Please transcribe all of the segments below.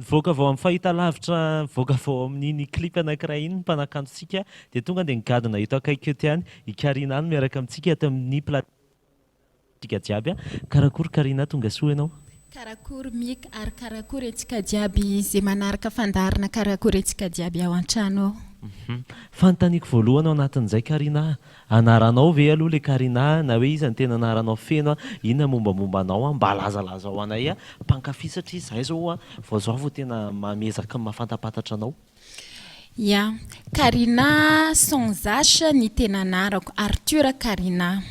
Nivoaka avy ao amin'ny fahitalavitra, nivoaka avy ao amin'iny clip anankiray iny ny mpanakantontsika dia tonga dia nigadona eto akaiky eto ihany i Karina no miaraka amintsika eto amin'ny plateau tsika jiaby a. Karakory Karina, tonga soa ianao. Karakory Mika ary karakory antsika jiaby ze manaraka fandaharana karakory antsika jiaby ao antrano ao. Fanontaniako voalohany ao anatin'izay Karina a, anaranao ve aloha le Karina na hoe iza no tena anaranao feno a, inona mombamomba anao a, mba lazalazao anay a, mpankafy satria izahay zao a vao zao vao tena miezaka mahafantapantatra anao. Ya, Karina sans H ny tena anarako, Arthur Karina.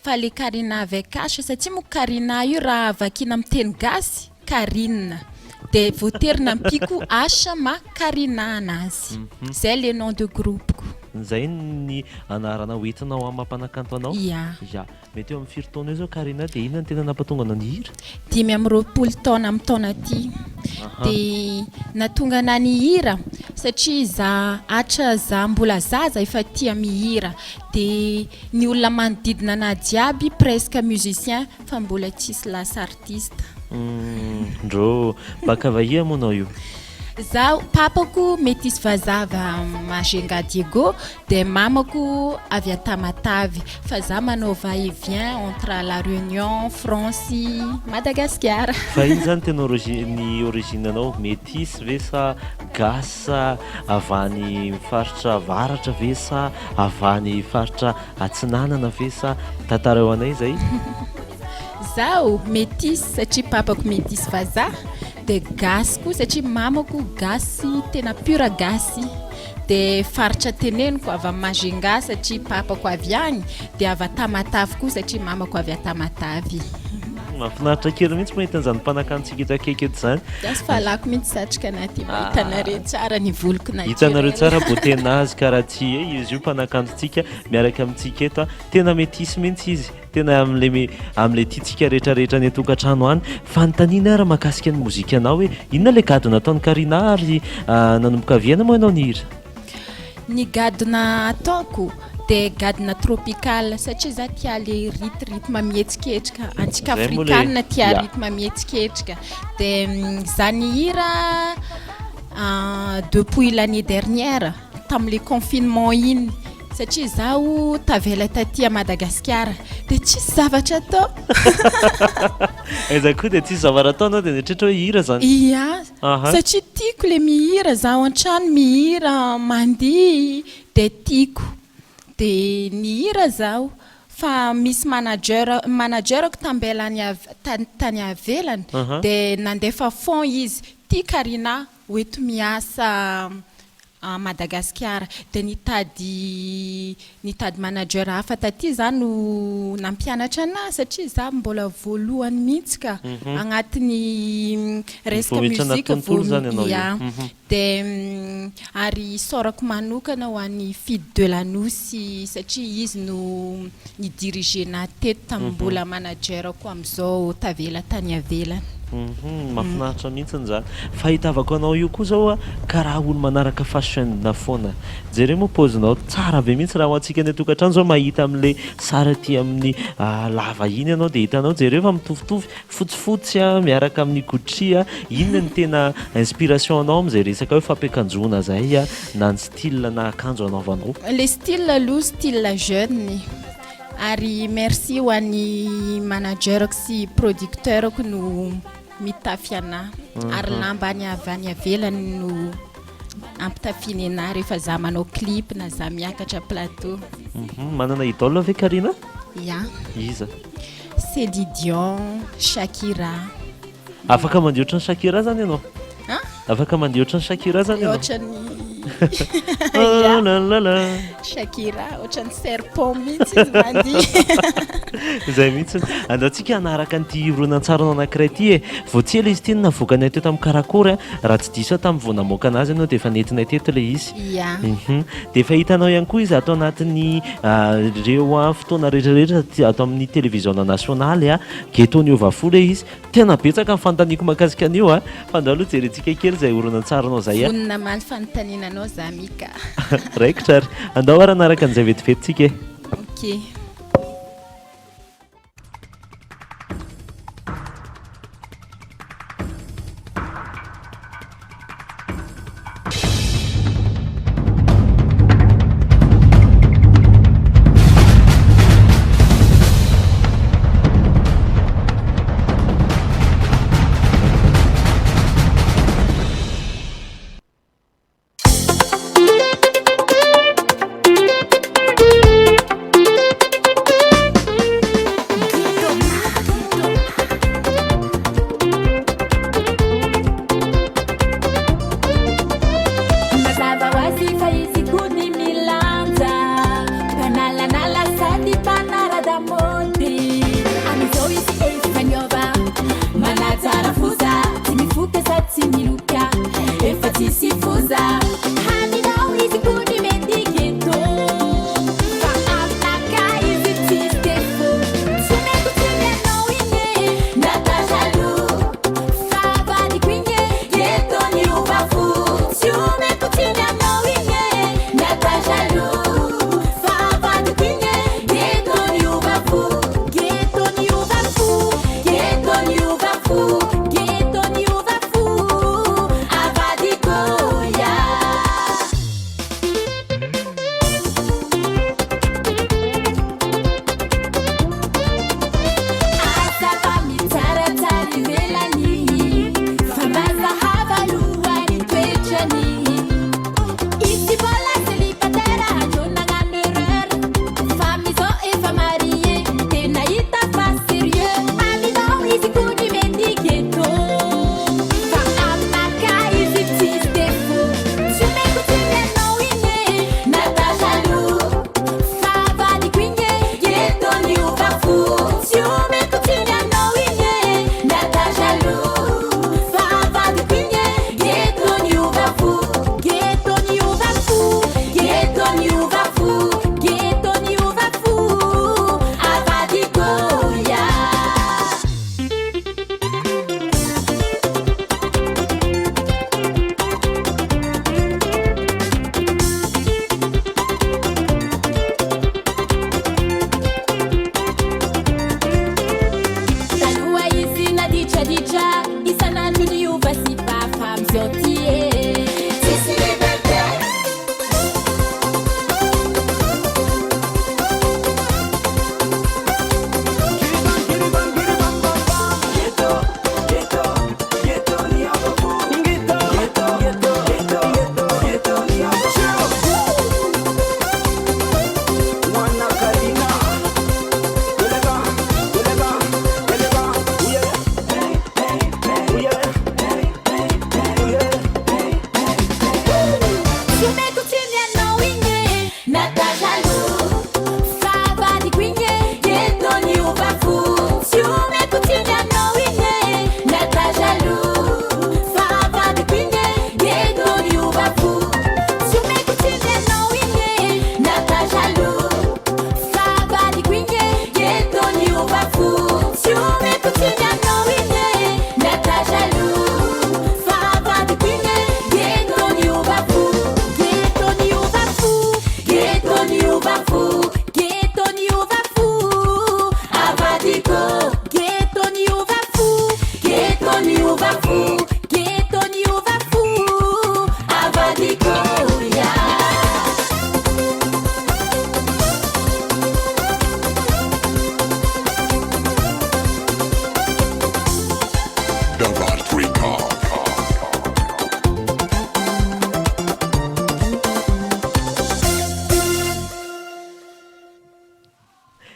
Fa le Karina avec H satria moa Karina io raha vakiana amin'ny teny gasy, Karine. Dia voatery nampiako H maha Karina anazy. Zay le nom de groupe-ko. Zay ny anarana hoentinao amin'ny maha mpanakanto anao? Ya. Ya. Mety eo amin'ny firy taona eo izao Karina dia inona no tena nampatonga anao nihira? 25 taona amin'ny taona ity. Dia nahatonga anah nihira satria za hatra za mbola zaza efa tia mihira. Dia ny olona manodidina anah jiaby presque musicien fa mbola tsisy lasa artiste. Ndrô, baka vahia moa anao io? Zaho, papako metisy vazaha avy a Majunga Diego, dia mamako avy a Tamatave, fa za manao va et vient entre La Réunion, France, Madagasikara. Fa ino zany tena origine ny origine anao? Metisy ve sa gasy sa avy any faritra avaratra ve sa avy any faritra atsinanana ve sa tantarao anay zay. Zaho metisy satria papako metisy vazaha dia gasy koa satria mamako gasy tena pure gasy dia faritra teneniko avy any Majunga satria papako avy any dia avy a Tamatave koa satria mamako avy a Tamatave. Mahafinaritra kely mihitsy mahita an'izany mpanakantsika eto akaiky eto izany. Gasy fa alako mihitsy satroka anahy ity mba hitanareo tsara ny voloko naturel. Hitanareo tsara beauté nazy karaha ty e, izy io mpanakantontsika miaraka amintsika eto a, tena metisy mihitsy izy. Tena amin'ilay amin'ilay tiantsika rehetra rehetra any an-tokantrano any. Fanontaniana ary mahakasika ny mozikanao hoe inona ilay gadona ataon'i Karina ary nanomboka avy aiza moa ianao nihira? Ny gadona ataoko dia gadona tropical satria za tia le ryth rythme mihetsiketsika, antsika afrikana tia rythme mihetsiketsika dia za nihira depuis l'année dernière tamin'le confinement iny satria zaho tavela taty à Madagasikara dia tsisy zavatra atao. Aiza koa dia tsisy zavatra atao anao dia nieritreritra hoe hihira zany? Ia, satria tiako le mihira, zaho an-trano mihira, mandihy dia tiako. Dia nihira zaho fa misy manager, manager-ko tambela any tany avelany dia nandefa fond izy, tia Karina ho eto miasa a Madagasikara dia nitady nitady manager hafa taty za no nampianatra anah satria za mbola voalohany mihitsy ka agnatin'ny resaka musique vao ya dia ary isaorako manokana ho an'i Fidy de la Nosy satria izy no ni-diriger nah teto tamin'ny mbola manager-ko amin'izao tavela tany avelany. Hum mahafinaritra mihitsiny zany. Fahitavako anao io koa zao a karaha olo manaraka fashion foana. Jereo moa paozinao tsara be mihitsy raha ho antsika any an-tokantrano zao mahita amin'le sary aty amin'ny lava iny ianao dia hitanao jereo fa mitovitovy fotsifotsy a miaraka amin'ny Gucci a. Inona no tena inspiration anao amin'izay resaka hoe fampiakanjoana zay a na ny style na akanjo anaovanao? Le style aloha style jeune ary merci ho an'ny manager-ko sy producteur-ko no mitafy anah ary lamba any avy any avelany no ampitafiany anah rehefa za manao clip na za miakatra plateau. Manana idole ve Karina? Ya. Iza? Céline Dion, Shakira. Afaka mandihy ohatran'i Shakira zany ianao? Hein? Afaka mandihy ohatran'i Shakira zany ianao? Ohatran'ny Oh la la la. Shakira, ohatran'ny serpent mihitsy izy mandihy. Izay mihitsy. Andao tsika hanaraka an'ity horonantsarinao anankiray ity e. Vao tsy ela izy ity no navoakanay teto amin'ny Karakory a. Raha tsy diso aho tamin'ny vao namoaka anazy ianao dia efa nentinay teto ilay izy. Ia. Mhm. Dia efa hitanao ihany koa izy ato anatin'ny ireo fotoana rehetrarehetra ato amin'ny televiziona nasionaly a. Ghetto niova fo ilay izy. Tena betsaka ny fanontaniako mahakasika an'io a! Fa andao aloha jerentsika kely izay horonantsarinao izay a! Vonona hamaly fanontaniana anao za Mika. Raikitra ary. Andao ary hanaraka an'izay vetivety tsika e! Ok.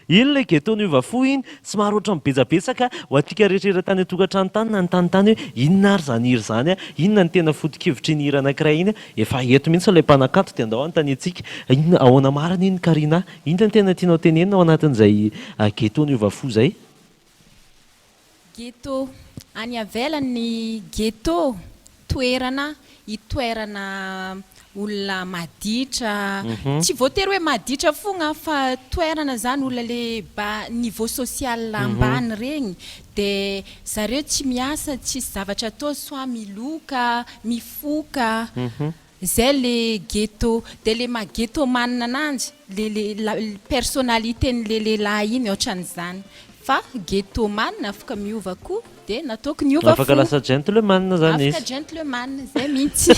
Iny ilay ghetto niova fo iny, somary ohatran'ny betsabetsaka ho antsika rehetra eran-tany an-tokantrano tany nanontany tany hoe inona ary izany hira izany a? Inona no tena foto-kevitr'iny hira anankiray iny a? Efa eto mihitsy ilay mpanakanto dia andao hanontaniantsika, inona, ahoana marina iny Karina? Inona no tena tianao tenenina ao anatin'izay ghetto niova fo izay? Ghetto, any avelany ny ghetto, toerana itoerana olona maditra, tsy voatery hoe maditra fogna fa toerana zany olona le bas niveau social ambany regny de zareo tsy miasa tsisy zavatra atao soit miloka, mifoka, zay le ghetto, de le maha ghetto man ananjy le le personnalité n'le lehilahy iny otran'izany fa ghetto man afaka miova koa. Dia nataoko niova Afaka fo. lasa gentleman zany Afaka izy. gentleman, zay mihitsy.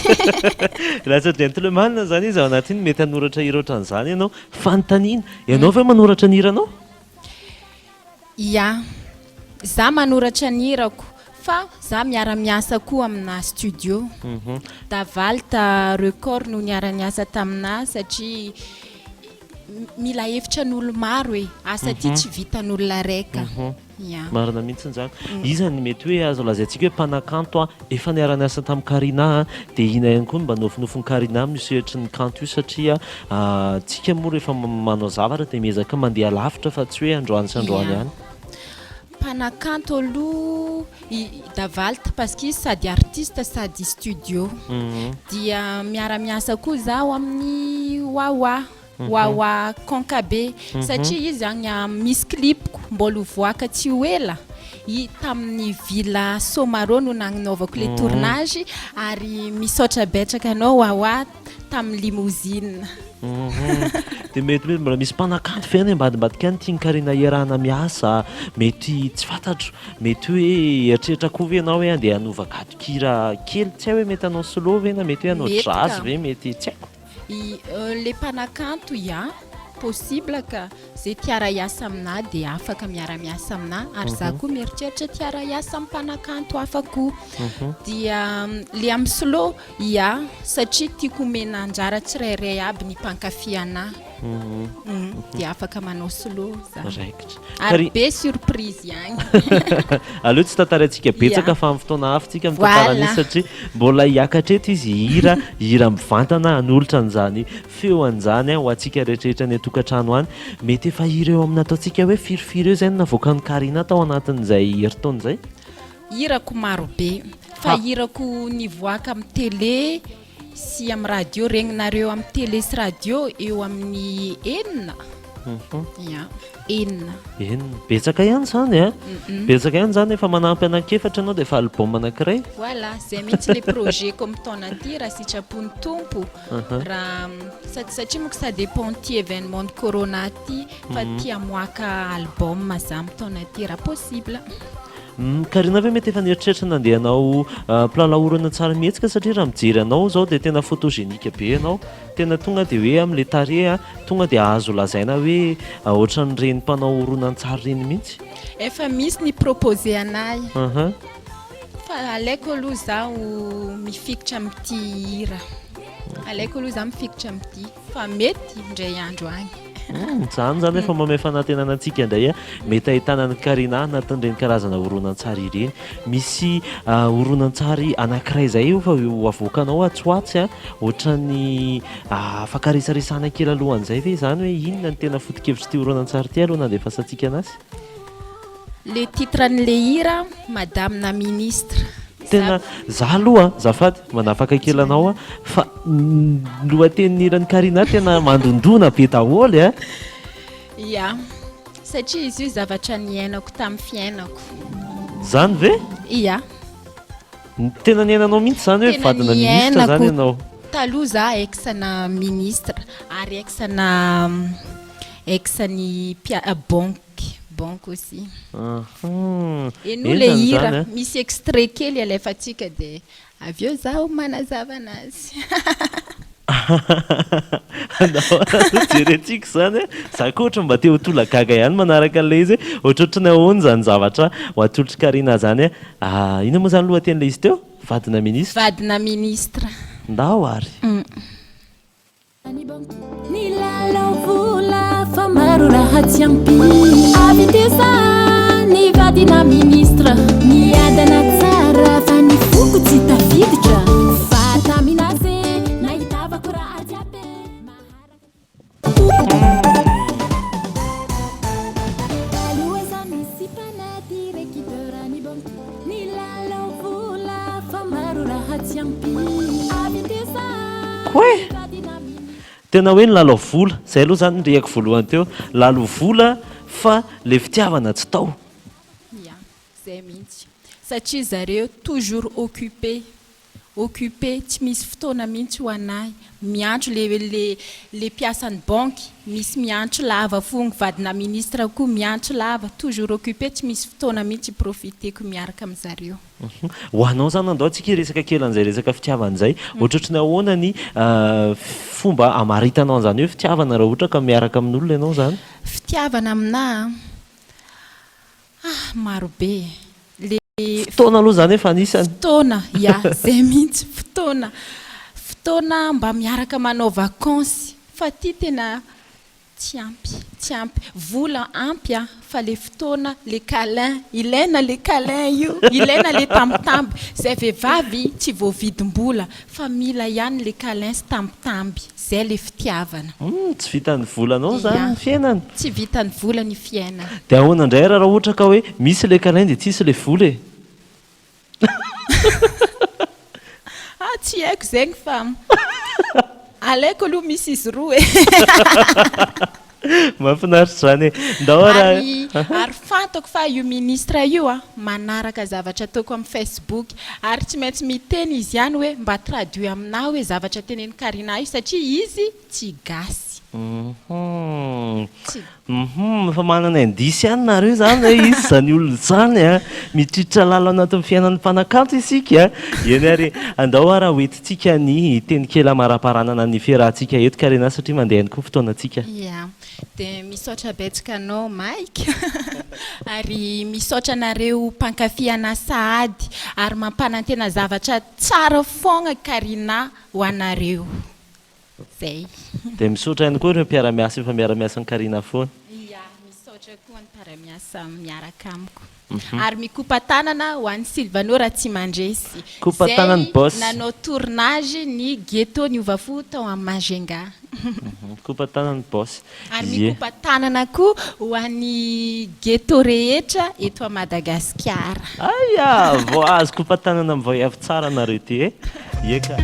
Lasa gentleman zany izy ao anatin'iny, mety hanoratra hira ohatran'izany ianao. Fanontaniana, ianao ve manoratra ny hiranao? Ya, za manoratra ny hirako fa za miara-miasa koa amina studio. Davalta Record no niara-niasa taminà satria mila hevitra an'olo maro e, asa ty tsy vitan'olona raika. Ya. Marina mihitsy izany. Iza no mety hoe azo lazaintsika hoe mpanakanto a, efa niara-niasa tamin'i Karina a, dia inona ihany koa no mba nofinofin'i Karina amin'io sehatry ny kanto io satria tsika moa rehefa manao zavatra dia miezaka mandeha lavitra fa tsy hoe androany sy androany Ya. ihany. Mpanakanto aloha i Davalta parce que izy sady artiste sady studio. Dia miara-miasa koa zaho amin'ny Wawa. Wawa Konkabe satria izy agny misy clip-ko mbola ho voaka tsy ho ela i tamin'ny villa Somaro no nagnanaovako le tournage ary misaotra betsaka anao Wawa tamin'ny limousine. Dia mety hoe mbola misy mpanakanto ve any ambadimbadika any tian'i Karina hiarahana miasa? Mety tsy fantatro, mety hoe hieritreritra koa ve ianao hoe andeha hanova gadon-kira kely? Tsy hay hoe mety hanao solo ve na mety hoe hanao jazz ve? Mety tsy haiko. I le mpanakanto ya, possible ka, ze te hiara-hiasa aminà dia afaka miara-miasa aminà ary za koa mieritreritra te hiara-hiasa amin'ny mpanakanto hafa koa. Dia le amin'ny solo, ya, satria tiako omena anjara tsirairay aby ny mpankafy anà. Dia afaka manao solo za. Raikitra. Ary be surprise ihany. Aleo tsy tantaraintsika betsaka fa amin'ny fotoana hafa tsika mitantara an'izy satria mbola hiakatra eto izy hihira hira mivantana hanolotra an'izany feo an'izany ho antsika rehetrarehetra any an-tokantrano any. Mety efa hira eo amin'ny ataontsika hoe firifiry eo izay no navoakan'i Karina tao anatin'izay herintaona izay? Hirako maro be fa hirako nivoaka amin'ny télé sy amin'ny radio regninareo amin'ny télé sy radio eo amin'ny enina ya enina. Enina, betsaka ihany izany a! Betsaka ihany izany efa manampy anankiefatra ianao dia efa album anankiray. Voilà, zay mihitsy le projet-ko amin'ny taona ity raha sitrapon'ny Tompo, raha sady satria manko ça dépend ty événement ny corona ty fa tia hamoaka album za amin'ny taona ity raha possible. Karina ve mety efa nieritreritra nandeha hanao mpilalao horonantsary mihetsika satria raha mijery anao izao dia tena photogénique be ianao, tena tonga dia hoe amin'ilay tarehy tonga dia azo lazaina hoe ohatran'ireny mpanao horonantsary ireny mihitsy. Efa misy ny proposer anay fa aleoko aloha zaho mifikitra amin'ity hira, aleoko aloha zaho mifikitra amin'ity fa mety indray andro any. Izany izany efa mamehy fanantenana antsika indray a, mety ahitana an'i Karina anatin'ireny karazana horonantsary ireny. Misy horonantsary anankiray izay eo fa ho avoakanao atsy ho atsy a, ohatran'ny afaka resaresahana kely alohan'izay ve izany hoe inona no tena foto-kevitr'ity horonantsary ity aloha nandefasantsika anazy? Le titre an'le hira Madame na ministre. Tena za aloha azafady manafaka kely anao aho fa ny lohatenin'ny hiran'i Karina tena mandondona be daholo a! Ya, satria izy io zavatra niainako tamin'ny fiainako. Zany ve? Ya. Tena niainanao mihitsy zany hoe vadina ministre zany ianao? Taloha za ex-na ministre ary ex-na ex-ny banky. Banque aussi. Ahh. Henoy le hira, misy extrait kely alefantsika dia avy eo zaho manazava anazy. Andao aloha jerentsika izany e. Za koa ohatran'ny mba te ho tolagaga ihany manaraka an'ilay izy hoe ohatrohatry ny ahoana izany zavatra ho atolotr'i Karina izany e. Inona moa izany lohatenin'ilay izy teo? Vadina ministra? Vadina ministra. Ndao ary. Nilalao vola fa. maro raha tsy ampy. Avy teo sa ny vadina ministre. Niadana tsara fa ny foko tsy tafiditra. Fa tamin'azy nahitavako raha jiaby maharaka. Taloha za nisy mpanaty recteur ny banky nilalao vola fa maro raha tsy ampy. Avy teo sa Quoi? ny vadina ministre. Tena hoe nilalao vola, zay aloha zany ny rehako voalohany teo, lalao vola fa le fitiavana tsy tao. Ya, zay mihitsy. Satria zareo toujours occupé, occupé, tsy misy fotoana mihitsy ho anahy. Miantso le le le mpiasan'ny banky, misy miantso lava fogna, vadina ministre koa miantso lava, toujours occupé, tsy misy fotoana mihitsy hi-profiter-ko miaraka amin'zareo. Ho anao zany andao tsika hiresaka kely an'izay resaka fitiavana izay. Ohatrohatry ny ahoana ny fomba hamaritanao an'izany hoe fitiavana raha ohatra ka miaraka amin'olona ianao izany? Fitiavana aminà an! Ah maro be e! Le Fotoana aloha izany efa anisany. Fotoana, ya, zay mihitsy, fotoana. Fotoana mba miaraka manao vacances fa ty tena Tsy ampy, tsy ampy. Vola ampy a, fa le fotoana, le câlin, ilaina le câlin io, ilaina le tambitamby. Zay vehivavy tsy voavidim-bola fa mila ihany le câlin sy tambitamby. Zay le fitiavana. Humm, tsy vitan'ny volanao zany ny fiainana. Tsy vitan'ny vola ny fiainana. Dia ahoana indray ary raha ohatra ka hoe misy le câlin dia tsisy le vola e? Ah tsy haiko zegny fa alaiko aloha misy izy roa e. Mahafinaritra izany e. Ndao ary Ary ary fantako fa io ministre io a manaraka zavatra ataoko amin'ny Facebook ary tsy maintsy miteny izy ihany hoe mba traduit aminah hoe zavatra tenenin'i Karina io satria izy tsy gasy. Hum. Tsy. Hum, efa manana indice ihany nareo izany hoe izy izany olona izany a! Mitritritra lalina anatin'ny fiainan'ny mpanakanto isika a! Eny ary e! Andao ara ho entintsika ny teny kely hamaraparanana ny fiarahantsika eto Karina satria mandeha ihany koa ny fotoanantsika. Ia, dia misaotra betsaka anao Mike ary misaotra anareo mpankafy anah sahady ary mampanantena zavatra tsara foagna Karina ho anareo. Zay. Dia misaotra ihany koa ireo mpiara-miasa efa miara-miasa amin'i Karina foana. Ia, misaotra koa ny mpiara-miasa miaraka amiko. Ary mikopa-tanana ho an'i Sylvano Ratsimandresy. Kopa-tanana Zay boss. nanao tournage ny Ghetto Niova Fo tao amin'ny Majunga. Mikopa-tanana boss. Ary Ie. mikopa-tanana koa ho an'ny Ghetto rehetra eto à Madagasikara. Aia! Vao azo kopa-tanana amin'ny vao avy tsara nareo ty e! Ie ka.